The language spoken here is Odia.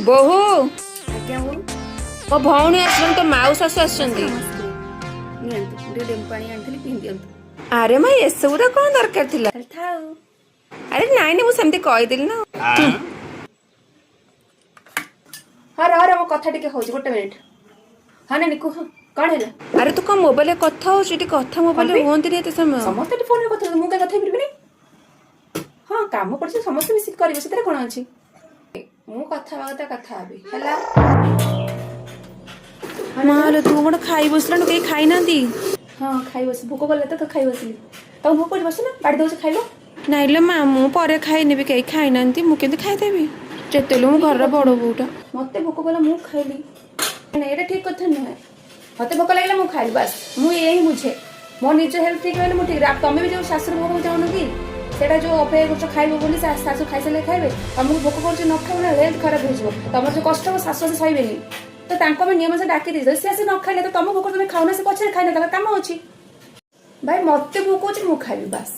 ବୋହୂ। ଆଜ୍ଞା ବୋଉ। ମୋ ଭଉଣୀ ଆସିଛନ୍ତି, ତୋ ମାଉ ଶାଶୁ ଆସିଛନ୍ତି। ନମସ୍ତେ। ନିଅନ୍ତୁ, ମୁଁ ଟିକେ ଲେମ୍ବୁ ପାଣି ଆଣିଥିଲି, ପିଇ ଦିଅନ୍ତୁ। ଆରେ ମା, ଏସବୁର କଣ ଦରକାର ଥିଲା? ତାହେଲେ ଥାଉ। ଆରେ ନାଇଁ ନାଇଁ, ମୁଁ ସେମିତି କହିଦେଲି ନା। ହଁ, ରହ ରହ, ମୋ କଥା ଟିକେ ହଉଛି, ଗୋଟେ ମିନିଟ୍। ହଁ ନାନୀ, କୁହ, କଣ ହେଲା? ଆରେ, ତୁ କଣ ମୋବାଇଲରେ କଥା ହଉଛୁ? ଏଠି କଥା ମୋବାଇଲରେ କଣ? ହୁଅନ୍ତିନି ଏତେ ସମୟ। ସମସ୍ତେ ଏଠି ଫୋନରେ କଥା ହଉଛନ୍ତି, ମୁଁ କାଇଁ କଥା ହେଇପାରିବିନି? ହଁ, କାମ ପଡିଛି, ସମସ୍ତେ ମିଶିକି କରିବେ, ସେଥିରେ କଣ ଅଛି? ମୁଁ କଥା ହେବା କଥା କଥା ହେବି, ହେଲା। ମା ଲୋ, ତୁ କଣ ଖାଇ ବସିଲାଣୁ? କେହି ଖାଇନାହାନ୍ତି? ହଁ, ଖାଇ ବସି, ଭୋକ କଲେ ତ ଖାଇ ବସିଲି। ତମକୁ ଭୋକ କରୁଛି? ବସୁନ, ବାଢି ଦଉଛି, ଖାଇବ। ନାଇଁ ଲୋ ମା, ମୁଁ ପରେ ଖାଇନେବି। କେହି ଖାଇନାହାନ୍ତି, ମୁଁ କେମିତି ଖାଇଦେବି? ଯେତେବେଳେ ମୁଁ ଘରର ବଡ ବୋଉଟା। ମତେ ଭୋକ କଲା, ମୁଁ ଖାଇଲି। ନାଇଁ, ଏଇଟା ଠିକ କଥା ନୁହେଁ। ମତେ ଭୋକ ଲାଗିଲା, ମୁଁ ଖାଇଲି, ବାସ୍। ମୁଁ ଏଇଆ ହିଁ ବୁଝେ। ମୋ ନିଜ ହେଲ୍ଥ ଠିକ ରହିଲେ ମୁଁ ଠିକ। ତମେ ବି ଯୋଉ ଶାଶୁର ଭୋକ ଚାହୁଁନ କି, ସେଇଟା ଯୋଉ ଅପେକ୍ଷା କରୁଛ ଖାଇବ ବୋଲି, ଶାଶୁ ଖାଇସାରିଲେ ଖାଇବେ। ତମକୁ ଭୋକ କରୁଛି, ନ ଖାଇବ ନା, ହେଲ୍ଥ ଖରାପ ହେଇଯିବ। ତମର ଯୋଉ କଷ୍ଟ ହବ, ଶାଶୁ ଆସି ସହିବେନି। ତ ତାଙ୍କୁ ଆମେ ନିୟମ ସେ ଡାକି ଦେଇଛୁ। ସେ ଆସି ନ ଖାଇଲେ ତ ତମ ଭୋକ, ତମେ ଖାଉନା, ସେ ପଛରେ ଖାଇନା, ତାଙ୍କର କାମ ଅଛି। ଭାଇ, ମତେ ଭୋକ ହଉଛି, ମୁଁ ଖାଇବି, ବାସ୍।